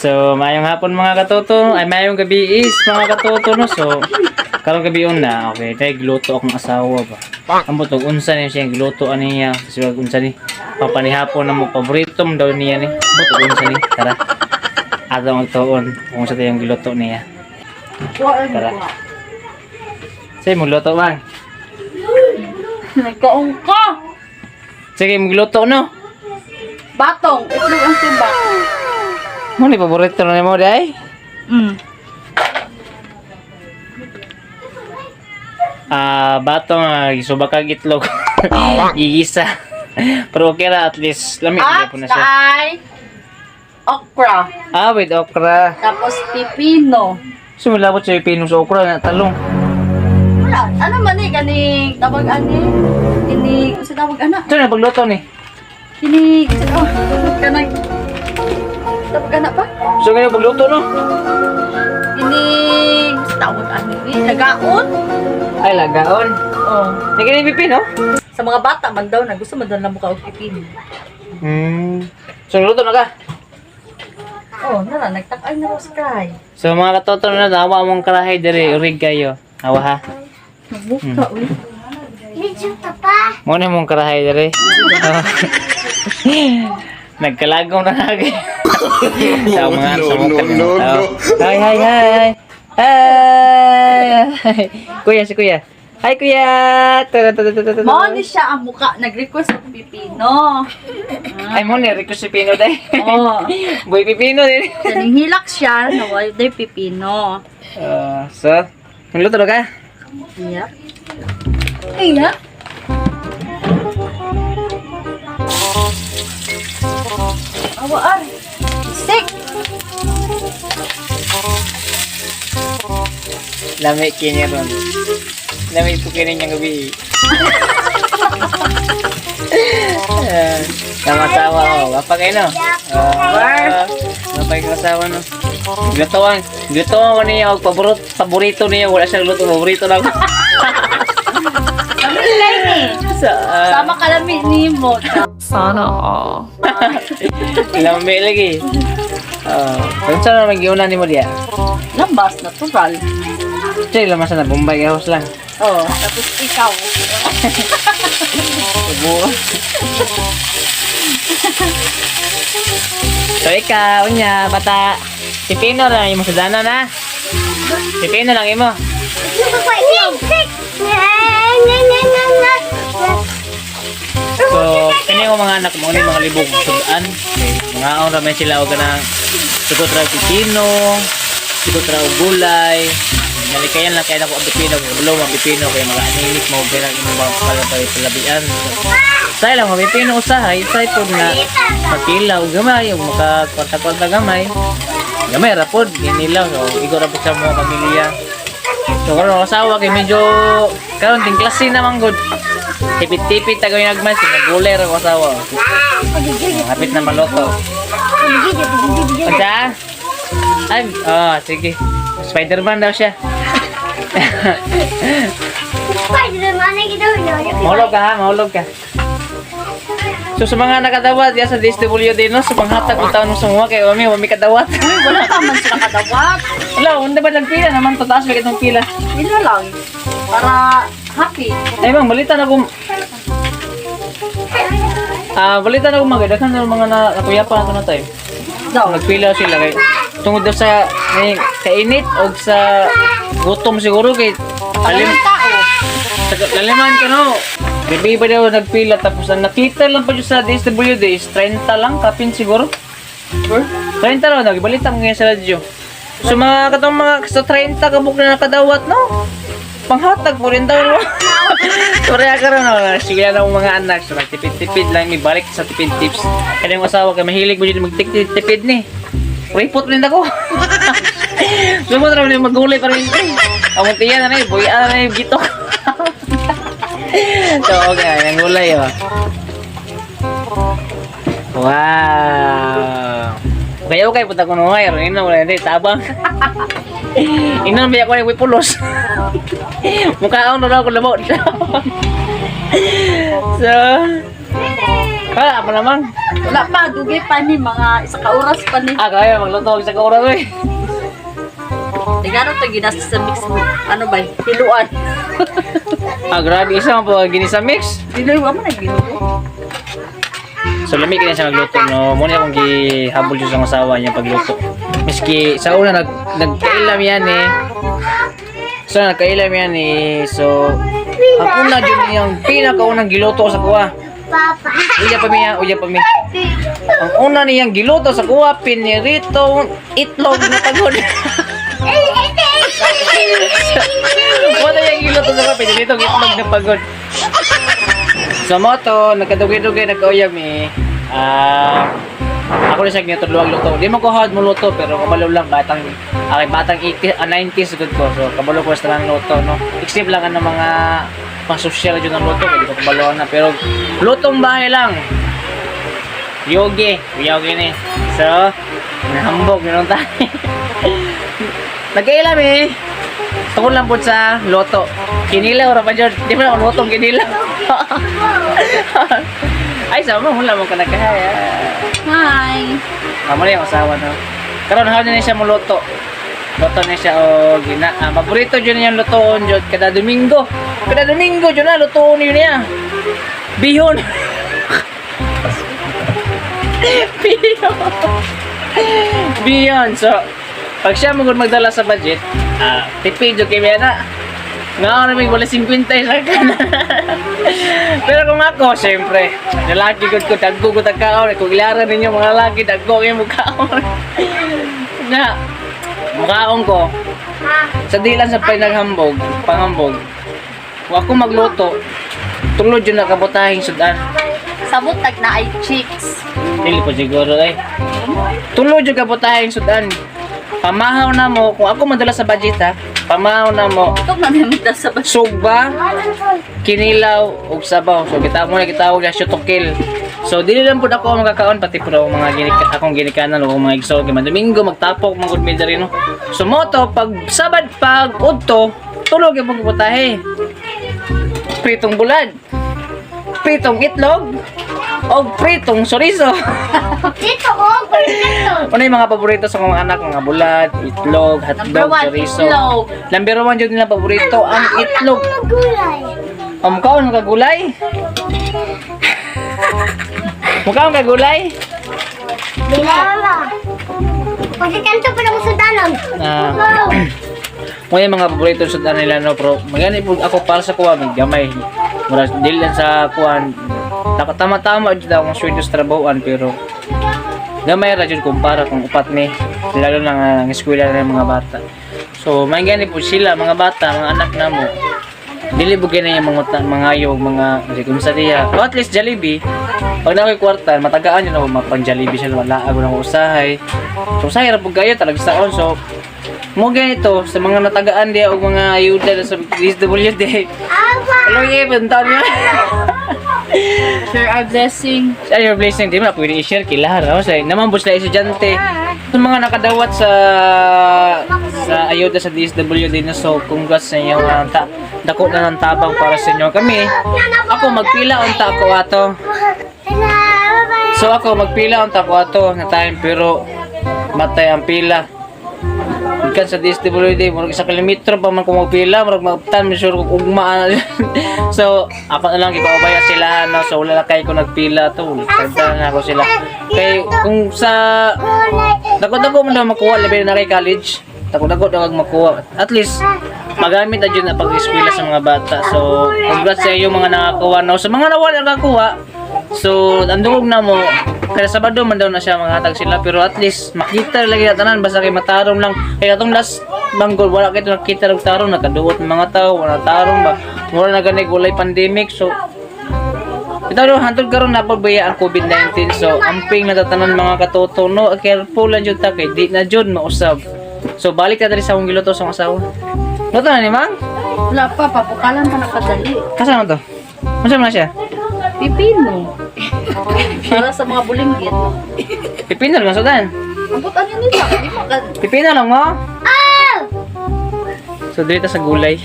So, mayong hapon, mga katoto, ay mayong gabi is mga katoto, no. So, karong gabi na, okay, tayo gluto akong asawa ba. Ambot og unsa ni siya gluto ani niya, kasi wag unsa ni papanihapon na mo, paborito mo daw niya ni. Ambot og unsa ni, tara. Ato ang tuon kung sa tayong giluto niya. Tara. Sige, magluto bang? Nagkaong ka! Sige, magluto, no? Batong, itlog ang subak. Mo ni paborito na nimo day? Ah, batong gisubak kag itlog. Gigisa. Pero okay ra, at least lami At po na siya. ay okra. Ah, with okra. Tapos pipino. So, malabot sa pipino sa okra na talong. Wala. Ano man eh, kaning tawag ani? Kini, sa tawag ana? Ito na pagluto ni. Kini, sa tawag kanang tawag ana pa? So, ganyan pagluto, no? Kini, sa tawag ani? Eh, lagaon? Ay, lagaon. Oh. Hindi ka na pipino? Sa mga bata man daw na gusto man daw na mukha og pipino. So, luto na ka? Oh, nara nagtak-ay na ko sa kay. So, mga katoto na, hawa mong karahay dere, urig kayo. Hawa ha. Nagbuka uy. Muna mong karahay dere. Nagkalagong na lagi. Sa mga No, sa mga no, no, no. Hi, hi, hi. Hi. Kuya, si kuya. Hi, kuya. Tara, tara, tara, tara. Mao ni siya ang muka nag-request og pipino. Ay, mo ni request si Pino day. Oh. Boy Pipino din. Kaning hilak siya, naway day pipino. So, nagluto na ka? Iya. Iya. Awa ar. Sick. Lami kini ron. Lami po kini niyang gabi. Tama asawa ko. Bapa kayo, no? Bapa kayo asawa, no? Glutuan. Glutuan ko niya. Og paborito, paborito niya. Wala siya luto. Paborito lang. Kami kay ni. Sa, Sama kalami nimo. Sana all. Lami lagi. Unsa na magiuna nimo diya? Lambas natural. Siya, lamas na Bombay gahos lang. Oh, tapos ikaw. Ubo. So ikaw, unya, bata. Pipino lang imo sa dana na. Pipino lang imo. So, kini mo mga anak mo ni mga libog sudan. Okay. Mga on ra man sila og kanang sugot ra pipino, sugot ra og gulay. Nalikayan lang kay nako ang pipino, kay bulo ang pipino kay mga anemic mo kay imong mga palabay palabian. So, say lang mga pipino usahay, usahay pod nga makilaw gamay ug makakwarta-kwarta gamay. Gamay ra pod ginilaw, so igo ra pod sa mga pamilya. So karon ang asawa kay medyo karon ting klase naman gud. Tipid-tipid tayo yung agmas, nagulay ra ko asawa. Oh, hapit na maluto. Unsa? Ay, oh, sige. Spider-Man daw siya. Mahulog ka ha, mahulog ka. So sa mga nakadawat ya sa DSWD, no, sa panghatag og taon sa mga kay wami wami kadawat. Uy, wala pa man sila kadawat. Wala, unda ba nagpila naman to taas ba kitong pila. Pila lang. Para happy. Ay bang balita na kung Ah, balita na kung magdaghan na mga na nakuyapan ato na tayo. Daw. Nagpila sila kay tungod daw sa eh, kainit og sa gutom siguro kay Alim alim tao. laliman ka, no. Gabi ba daw nagpila tapos ang nakita lang pa dyan sa DSWD is 30 lang kapin siguro. 30 lang nagbalita mo ngayon sa radyo. So mga katong mga sa 30 kabuk na nakadawat, no. Panghatag po rin daw, no. Sorry ka ron, no. Sige na akong mga anak. So magtipid-tipid lang, may balik sa tipid tips. Kaya yung asawa kay mahilig mo din magtipid ni. Report rin ako. Sumot ra man magulay pa rin. Ang tiyan na ni, buya na ni gitok. So okay, ang gulay oh. Wow. Okay, okay, punta ko nung ay, rin na wala hindi tabang. Inon biya ko ni pulos. Mukha na ako labo. So, Kaya pa naman. Wala pa, dugay pa ni mga isa ka oras pa ni. Ah, kaya magluto og sa oras oy. Tigano to ginas sa mix mo. Ano ba? Hiluan. Ah, grabe isa mo po ginisa mix. Dili wa man nagbinugo. So lami kaya siya magluto, no. Muna akong gihabol siya sa asawa niya pagluto. Miski sa una nagkailam yan eh. So nagkailam yan eh. So ang una jud niyang pinakaunang giluto sa kuha. Papa. Uya pa miya, uya pa mi. Ang una niyang giluto sa kuha, pinirito itlog na pagod. Wala yung giluto sa kuha, pinirito itlog na pagod. So mo to, nagkadugay-dugay, nagkauyab mi. Ah, ako na siya ginatudloang luto. Di mo ko hard mo luto pero kabalo lang batang ay batang 80, 90s gud ko. So kabalo ko sa tanang luto, no. Except lang ang mga pang social jud ang luto kay di ko kabalo na, pero lutong bahay lang. Yogi, yogi ni. So, nahambog meron tayo. Nagkailam eh. Tungkol lang po sa loto. Kinilaw ra pa jud. Di mo na ako lutong kinilaw. Ay, sama mo lang mo ka nagkahaya. Hi. Amo na yung asawa, no. Karon hawd na siya mo luto. Luto na siya og gina. Ah, paborito jud niyang lutoon jud kada Domingo. Kada Domingo jud na lutoon yun niya. Bihon. Bihon. Bihon. So, pag siya mo gud magdala sa budget, tipid jud kay na. Nga na may wala 50 sa kana. Pero kung ako, siyempre, lalaki gud ko, dagko ko tagkaon. Kung ilaran ninyo mga lalaki, dagko kayo mukaon. Na, mukaon ko. Sa di lang sa pinaghambog, panghambog, kung ako magluto, tulod yun na kabutahing sudan. Sabot tag na ay chicks. Dili po siguro eh. Tulod yung kabutahing sudan. Pamahaw na mo, kung ako madala sa budget ha, pamahaw na mo, Ito na naman sa bas. sugba, kinilaw ug sabaw. So kita mo na gitawag na shoot to kill. So dili lang pud ako ang makakaon, pati pud ako mga akong ginikanan o mga igsoon kay man Domingo magtapok man gud mi diri, no. So mo to pag Sabad pag udto tulog yung pagputahe. Pritong bulad. Pritong itlog. O pritong chorizo. Dito oh, perfecto. Ano yung mga paborito sa mga anak? Mga bulad, itlog, Number hotdog, one, chorizo. itlog. Number one yun nila paborito, ang itlog. Gulay. O mukhaon ka gulay? Mukhaon ka gulay? Bilala. Pagkakanto pa ng sudanon. Ah. Wow. Mo yung mga paborito sa nila, no, pero magani po ako para sa kuha may gamay. Mura dili lang sa kuan. Tama-tama jud akong sweldo sa trabahoan pero gamay ra jud kumpara kung upat ni, lalo na nga ang eskwela na ng mga bata. So may gani po sila mga bata, mga anak na mo. Dili bugay na yung mga mga yung mga kasi kung sa diya. O at least Jollibee, pag na ako'y kwarta, matagaan yun ako, mapang Jollibee siya, wala ako ng usahay. So usahay ra po kayo, talaga saon. So, mo ganito, sa mga natagaan diya o mga ayuda na sa DSWD. Hello, yeah, taon niya. Share our blessing. Sa your blessing, di mo na pwede i-share kay lahat. No? Sa, naman po sila estudyante. Sa mga nakadawat sa ayuda sa DSWD na, so congrats sa inyo. Dako na ng tabang para sa inyo. Kami, ako magpila unta ako ato. So ako magpila unta ako ato na time pero matay ang pila. Gikan sa DSWD, murag isa kilometro pa man ko magpila, murag mauptan, sure kung ugma. So, ako na lang gipaubaya sila, no? So, wala na kay ko nagpila to. Tanda na ako sila. Kay, kung sa, dako-dako man daw makuha, labi na kay college. Dako-dako daw kag makuha. At least, magamit na dyan na pag-eskwela sa mga bata. So, congrats sa iyo mga nakakuha, no? Sa mga nawala nakakuha, so, ang dungog na mo, kaya Sabado man daw na siya manghatag sila, pero at least makita lagi na tanan basta kay matarong lang. Kaya atong last banggol wala kay nakita og tarong, nakaduot ng mga tao, wala tarong ba. Mura na gani walay pandemic, so ito no, hantod karon na pabaya ang COVID-19, so amping natatanan mga katoto, no, careful lang jud ta kay di na jud mausab. So balik na diri sa akong giluto sa akong asawa. Luto na ni Mang? Wala pa, papukalan pa nakadali. Kasa man to? Unsa man na siya? Pipino. Para sa mga bulinggit. Pipino lang sudan. Ang butan yun nila. Di mo ka. Pipino lang mo? So dito sa gulay.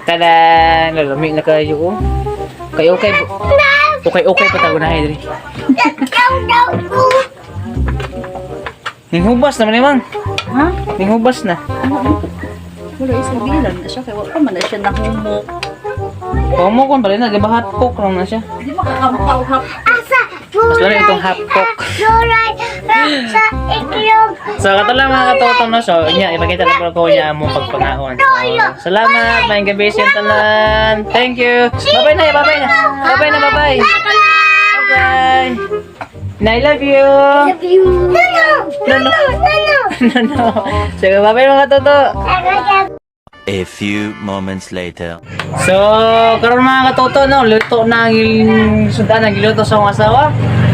Tada! Lalami na kayo ko. Kayo kay Okay, okay pa ta gunahay diri. Daw, daw, ko. Ninghubas naman ni Mang. Ha? Ninghubas na. Wala, isang bilang na siya. Kaya wala pa man na siya nahumok. Kumo kon pala na, di ba hot cook lang na siya? Di makakampaw hap. Asa, Mas lalo itong half cook. gulay, sa itlog. So, kato lang mga katoto, no? So, nya, ipakita lang ko niya among pagpangaon. So, salamat, maayong gabi sa inyong tanan. Thank you. Bye-bye na, bye-bye na. Bye-bye na, bye-bye. Bye-bye. Na, I love you. Love you. No, no. No, no. No, no. No, no. So, bye-bye mga katoto. A few moments later. So, karon mga katoto, no, luto na ang sudan ang giluto sa akong asawa.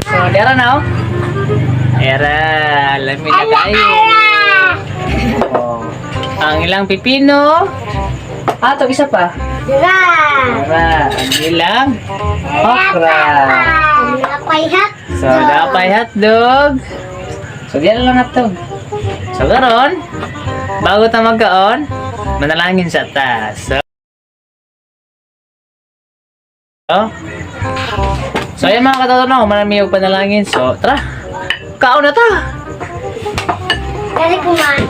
So, dera na, oh. Era, lami na kayo. Oh. Ang ilang pipino. Ah, to isa pa. Ra. Era, ang ilang okra. Napay hot. So, napay hotdog. So, diyan lang hotdog. So, karon, bago ta magkaon, manalangin sa ta. So, ayan mga katoto, no, marami yung panalangin. So, tara, kaon na ta! Kasi kumain.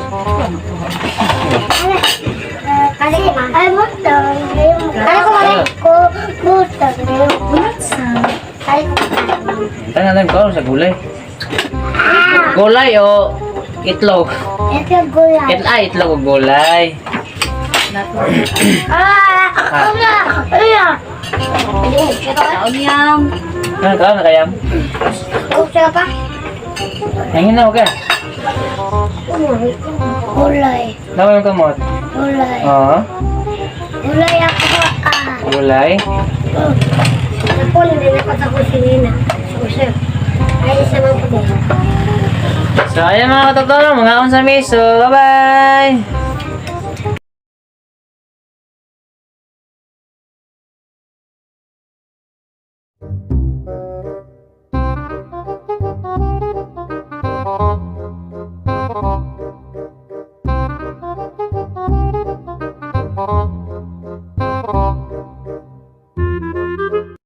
Kasi kumain. Ay, butang. Kasi kumain. Ko, butang. Kasi kumain. Tara natin kaon sa gulay. Gulay o itlog? Ito gulay. Ay, itlog o gulay. Ah! Ah! Ah! Kaon yam. Ano, kaon na kayam? Gusto pa? Nangin na, okay. Gulay. Nawa yung kamot. Gulay. Oo. Gulay ako. Ah. Gulay. Napon, hindi na pa ako si Nina. So, ay, isa man po din. So, ayan mga katotono, mga unsa mi. So, bye-bye!